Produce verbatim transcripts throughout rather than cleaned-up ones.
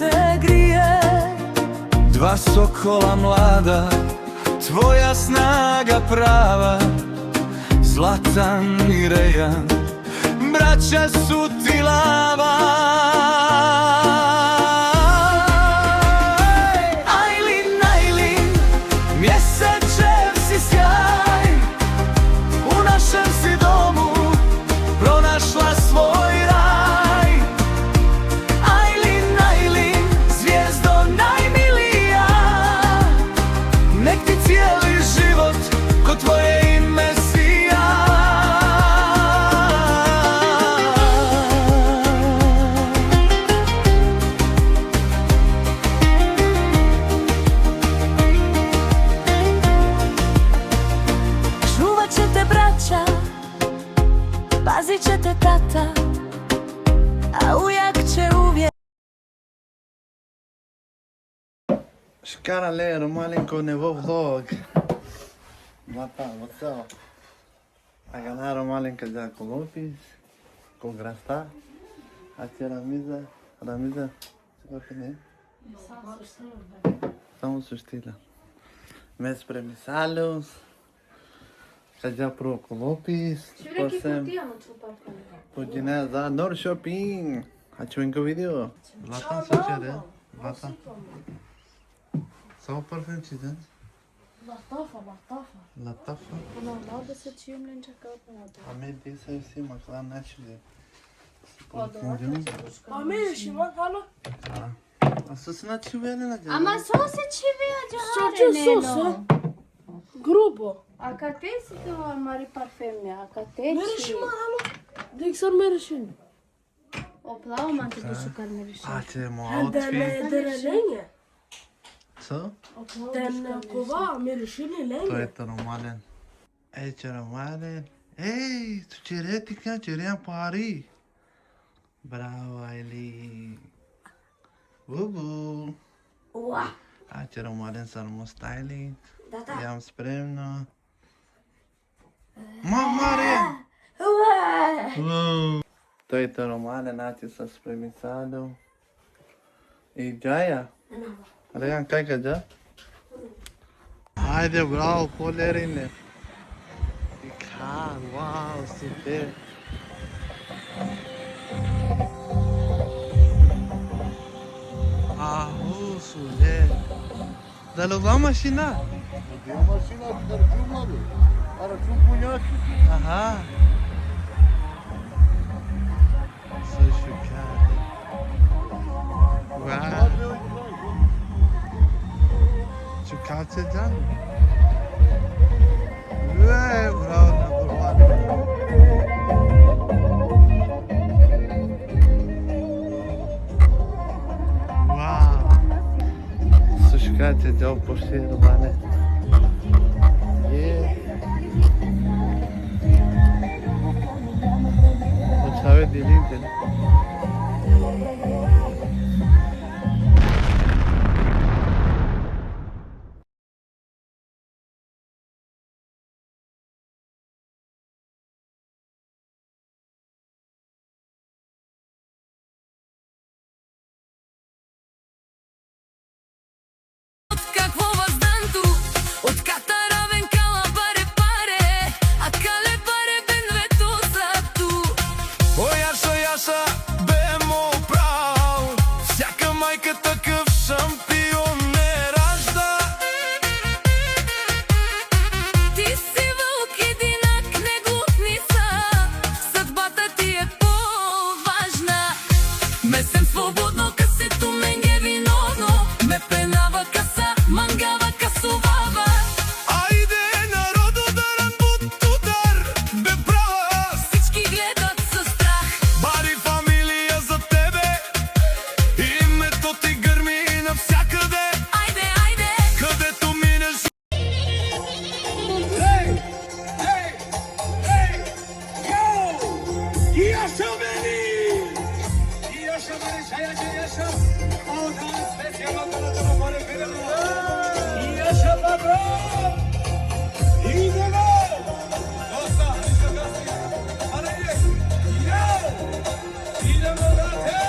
te grije. Dva sokola mlada, tvoja snaga prava, Zlatan i Rejan, braća su ti lava. Ajlin, Ajlin, mjesečev si sjaj, u našem si domu pronašla svoj raj. Ajlin, Ajlin, zvijezdo najmilija, nek ti cijeli život ko tvoje ime sija. Čuvat će te braća, pazit će te tata, a ujak će uvijek. Shkar ale, Romalen, ko nevo vlog. Mata, what's up? Agana Romalen ka dža ko Lopis, ko Grasta. Ače Ramiza, Ramiza, se kako ne? Samo suštila. Me spremisaljum. Ka dža prvo ko Lopis, posem po džine za Norrköping. Ače ven ko video. Zlatan, so čere? Zlatan. Samo parfem čizan. Latafa, latafa. Latafa. Normalno da se čim len čakao. A me di se si makla način. Pa dobro, pa me rešimo, halo. A so se na čivele na džene? Ama so se čivija džahare, so, so, so. Grubo. A kate si to amari parfemnja? A kate si? Me rešimo, halo. Dek sar me rešim. O plavo man te dušu kar me rešim. A te mo outfit. Dere, dere lenje. So? Ten kova, me rešim lenje. To je to normalen. Ej, čere Romalen. Ej, tu čere ti ka čere pari. Bravo, Ajlin. Bubu. Ua. Ače Romalen, samo styling. Da, da. Jam spremno. Ma, Marija. Ua. Ua. To je to, Romalen, ače sa spremisaljum. I džaja. Rejan, kaj ka dža? Ajde, bravo, polerine. I ka, wow, super. Aho, sule. Dalo va mašina? Dalo mašina, kar čuma be. Ara čum punjači. Aha. So šukar. Wow. Šukar će dan. Ue, bravo, number one. Wow. So šukar će dan poširvane. Je. Očave dilinte. Od kako vas dan tu, od katara ven kala bare pare, a kale bare ben ve to sa tu. O Jaša, Jaša, be mo pravo, sjaka majka takv šampion me ražda. Ti si vuk i dinak, ne gluh nisam, sadba ta ti je považna. Me sem svobodno, ka se tu menge vinovno, me penava kasa, mangava kasuvava. Ajde, narodo, daran but tutar, be prava. Sički gledat sa strah. Bari familija za tebe, i me to ti grmi navsjakade. Ajde, ajde. Kade tu mineš. Hej, hej, hej, yo! Jaša meni! Jaša meni, šaja će Jaša. A od danas specijalno da na tamo gore vidimo. Jaša, pa bro! Idemo! Dosta, ništa kasnije. Ana ide. Yo! Idemo, brate!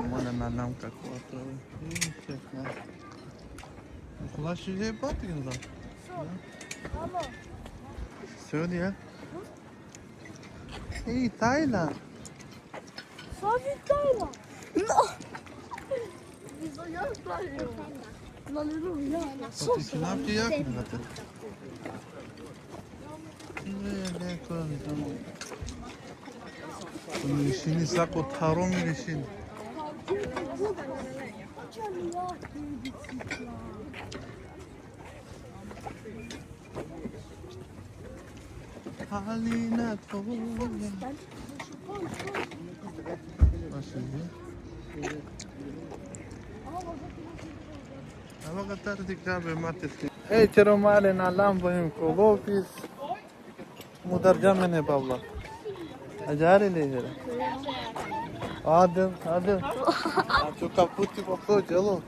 Moram na namka kuatro. Okula šuže patikna. Alo. Sudi, ja? Ej, Tajla. Sudi, Tajla. No. Ti šunav ti jak ne gate. Mišini sako tharo mišini. Halina to. Baš je. Evo ga, tar ti krabe, mate. Ej, ćero malen, alam bojim ko lopis. Mudar džamene, baba. Ađari li jere? Adil, Adil. Aču kaputi pa to dželo.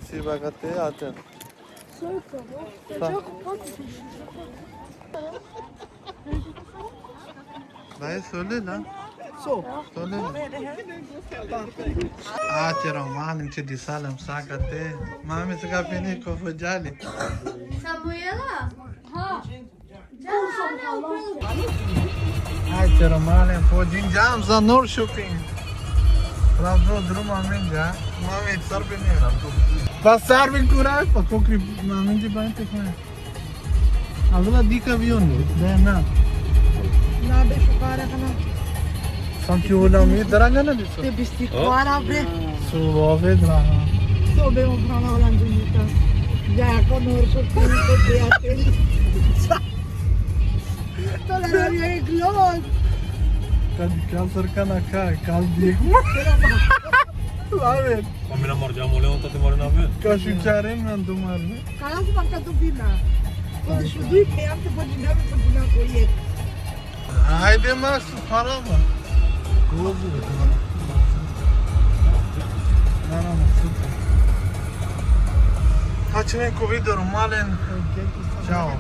Si bagate, Adil. Sa. Daj, sole la. So. Sole la. A, ćero malen, će disalem sa gate. Mami, se ka pini ko fo džali. Samuela? Ha. Aj, ćero malen, po džin džam za Norrköping. Pravdo druma menđa. Mami, sarbin je. Pa sarbin kuraj, pa pokri mami dži bajte kone. Avila dikh avion, da na. Na be šukara kana. Sam ki ola mi daranga na diso. Te bisti kvara be. Su ove dranga. So be o brava ola dunita. Ja, ko Norrköping ko te. To da je glod. Kad, kad sar kana ka, kad dik. Laven. Pa mi na mar džamo le, on to te mare na ven. Ka šućaren men to mare. Kalas man ka dubina. Ko šudi pe am te bodina, me bodina ko je. Ajde, mas, parava. Kozu. Naravno, super. Znači, neko video, malen. Ćao.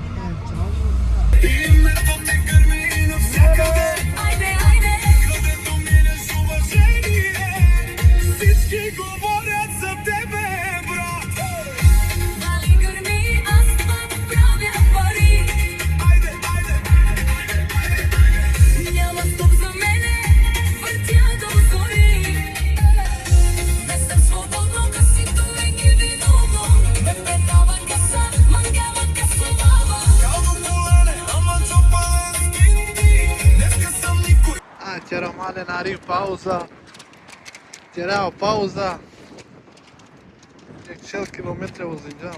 A, ćero malen, ari pauza. Ćerava pauza. Jek šel kilometre vozinđam.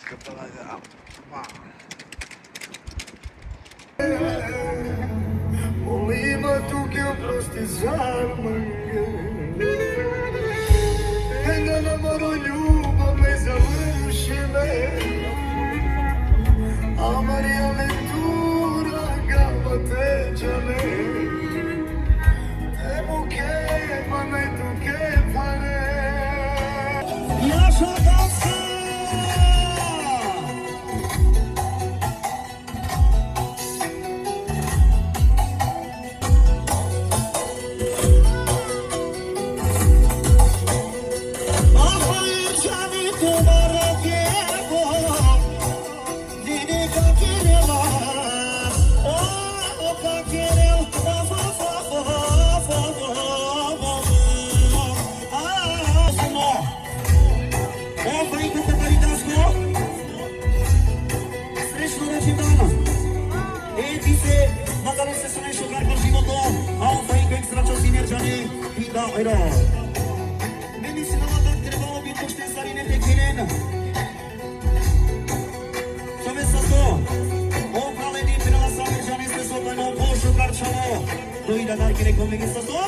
Skapela je auto. Molima tuke oprosti, sar mange. Enda na moro ljubav me završime. Amari aventura gava te džane. Te muke, ma naj tuke pare. Yaşa dansa! Srećno rođendano. E, ti se, makar se srećno kar životo, a on pa i kojeg srećo si nerđani, i da, ajde. Me mislim da trebalo bi pošte sarine te kinen. Čove sa to. O prale di prela sa nerđani se so pa no pošo kar čavo. To i da dar kire komegi sa to.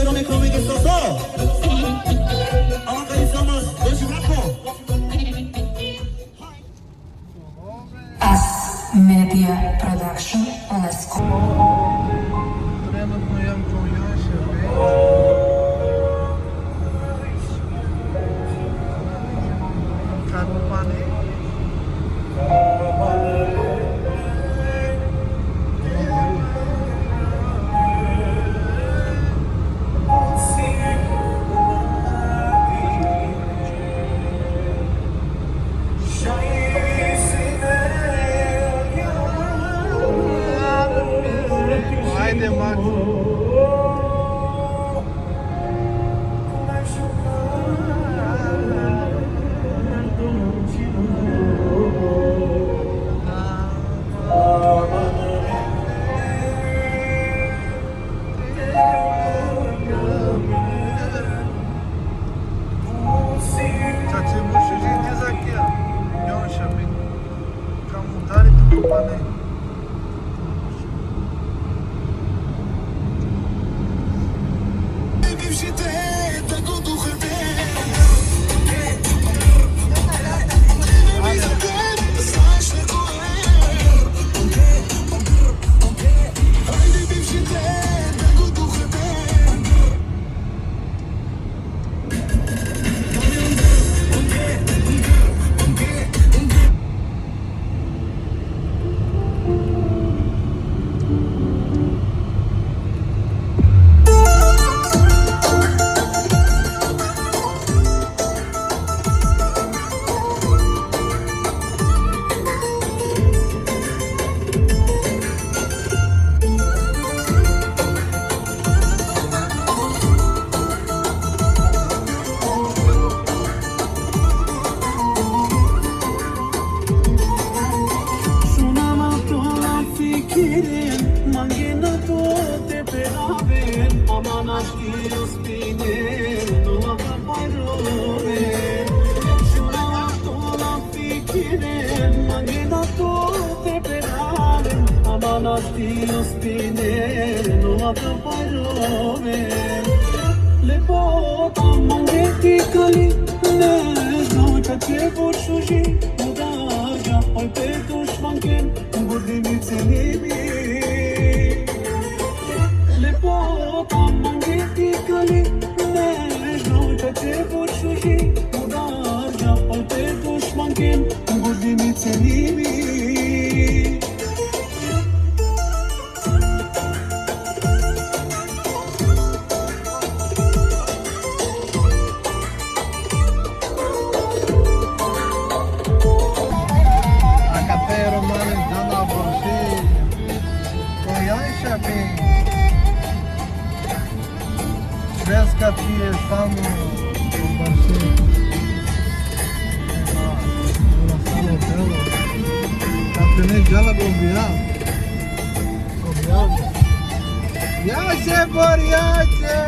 Economic, economic, so, so. Organizamos, dođi ovako. As Media Production, let's go. Trenutno imam konjaše, kad upane. Ajde, Max. Čače Bušuži, ti za kja? Jönköping. Kam udari tu kopane. Šunava tola fikiren, mangena tote peraven, ama našti uspinen, tola ka pajroven. Šunava tola fikiren, mangena tote peraven, ama našti uspinen, tola ka pajroven. Lepota mange ti kali, ne znam čače Bušuži, mudarja oj pe dušmanken, gurdimi cenimi. Lepota mange ti kali, ne znam čače Bušuži, mudarja oj pe dušmanken, gurdimi cenimi. Akate romani dana borsi. Ko Jönköping. Sveska ti je samo borsi. Samo telo. Kad te ne džala go bija. Jače, borjače!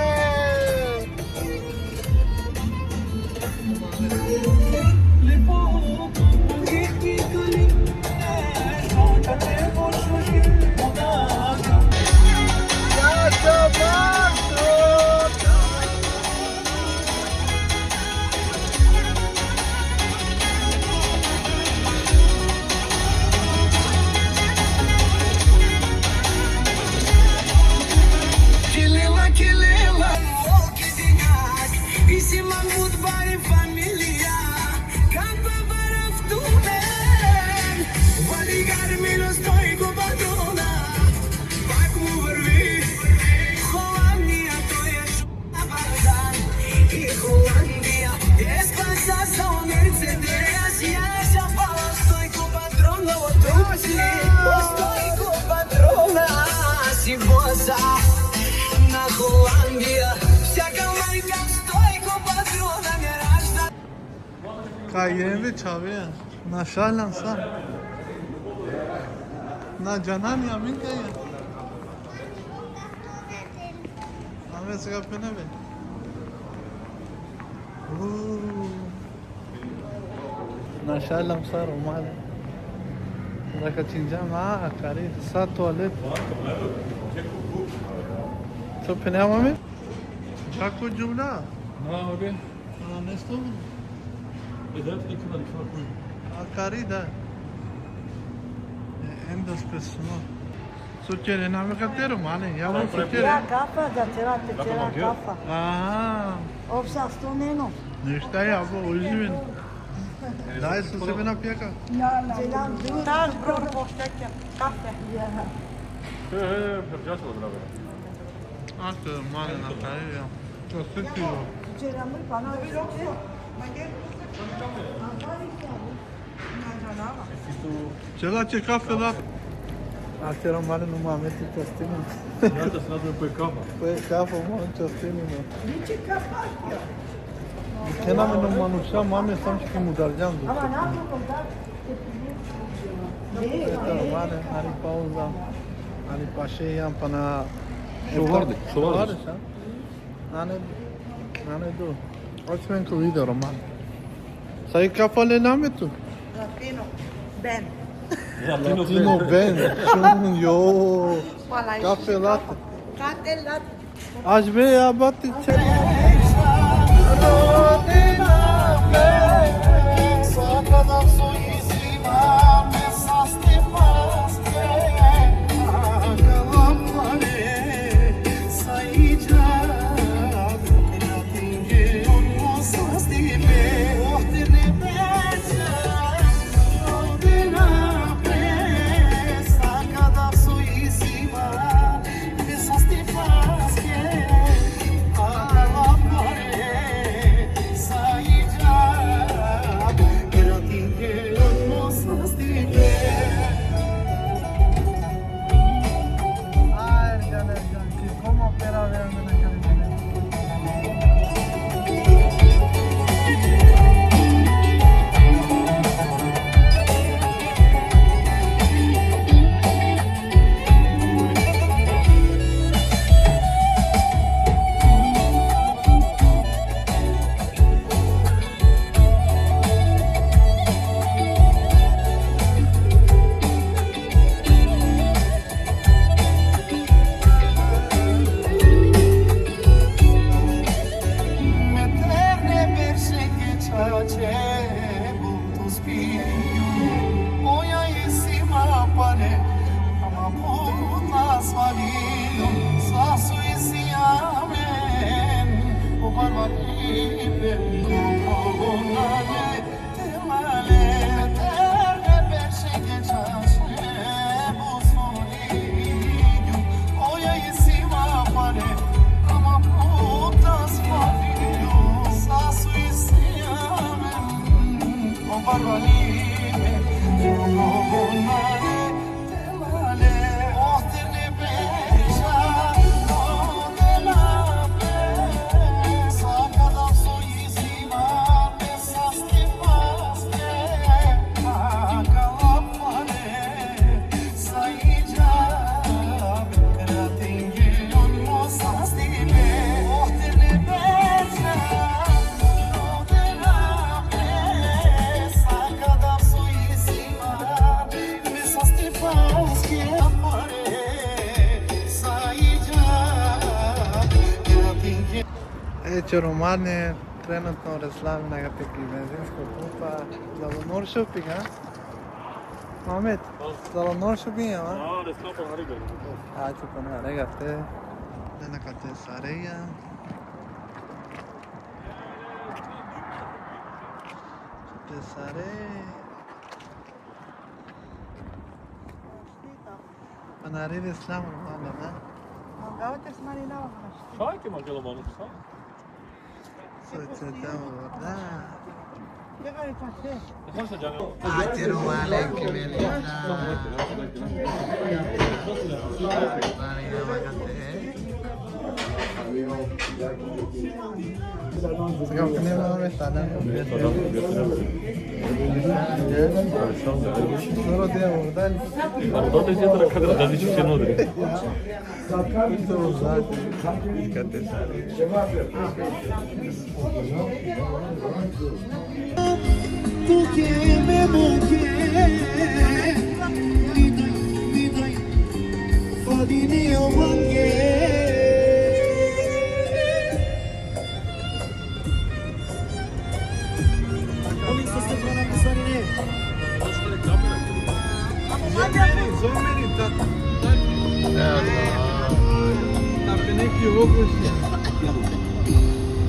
Jače, Marko! Kilela, kilela, o kitinjak, isi mangut bari familija, kamba baraf tumen, valigar milo stoj ko padrona, pak mu vrvi, Holandija to je. Kaj jem ve čhave, na šaljam sa. Na džanan amen kaj je. Ame se ka pene be. Uuu. Na šaljam sa romale. Da ka činđam, a, kari, sa tualet. So pene amen? Kako džuvlja? Na, ovdje. A, ne slobodno. E, dajte neki mali kako je. A, kari da. E, enda spesno. So ćere name katero mane, ja vo so ćere. Ja kafa, da ćera, te ćera kafa. Aha. Opsa sto neno. Ništa, ja vo uživen. Daj so se bena pijaka. Ja, na. Tar bro, pošteke, kafe. Ja. He, he, he, bravo. Ako mane na kraju, ja. Čestitio. Ćera mu pa na. Ćela će kafe da. A ćera mane no mame ti čestitio. Ja te snadam po kafa. Po kafa, mame čestitio. Niči kafa. Kena me no manuša, mame sam ki mudarjan do. Ama na to da. Eto, mane, ani pauza. Ani paše jan pana. Šovarde, šovarde. Šovarde, a? Nane, nane do. Hoću men ko video, Roman. Sa i kafa le name tu? Latino Ben. Latino Ben. Čun, jo. Kafe late. Kafe late. Ažbe, ja bati, ček. E, čoromane, trenutno reslam na gate ki benzinsko pumpa, za Norrköping, a? Ahmet, za Norrköping, a? A, reslam pa hari gate. A, ču pa hari gate. Dena kate sareja. Kate sare. Anare de slam, mama, na? Mangava te smari na, mama. Šaj ke magelo manu, sa? So te tamo, da. Ajde, Romane, ke me da. Mari na magate. Saka pune mama me tada. Soro de orada. Orada te jeta kada da dici ke no de. Saka pune orada. Kate sare. Tu ke me moke, mi dai, mi dai, fadini o mange. Tako neki Ogoš.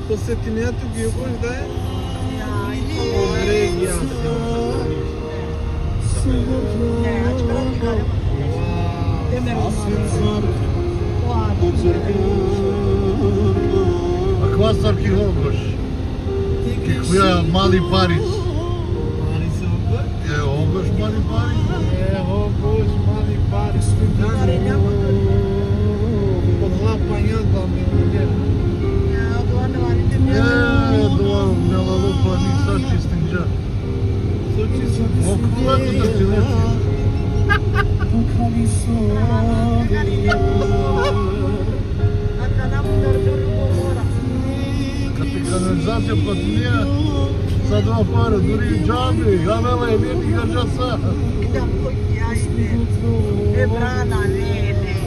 To se ti ne tu ki Ogoš da je? Regija. Akva sar ki Ogoš. Ki kuja Mali Paris. Paris Ogoš? E, Ogoš Mali Paris. E, Ogoš Mali Paris. Podhla panja da mi. E, dova me lalo pani sa čistinđa. Okula tu da ti leti. Kad ti kanalizacija platinija, sa dva para, duri džabe, avela e veti gađa sa. E brana, ne, ne.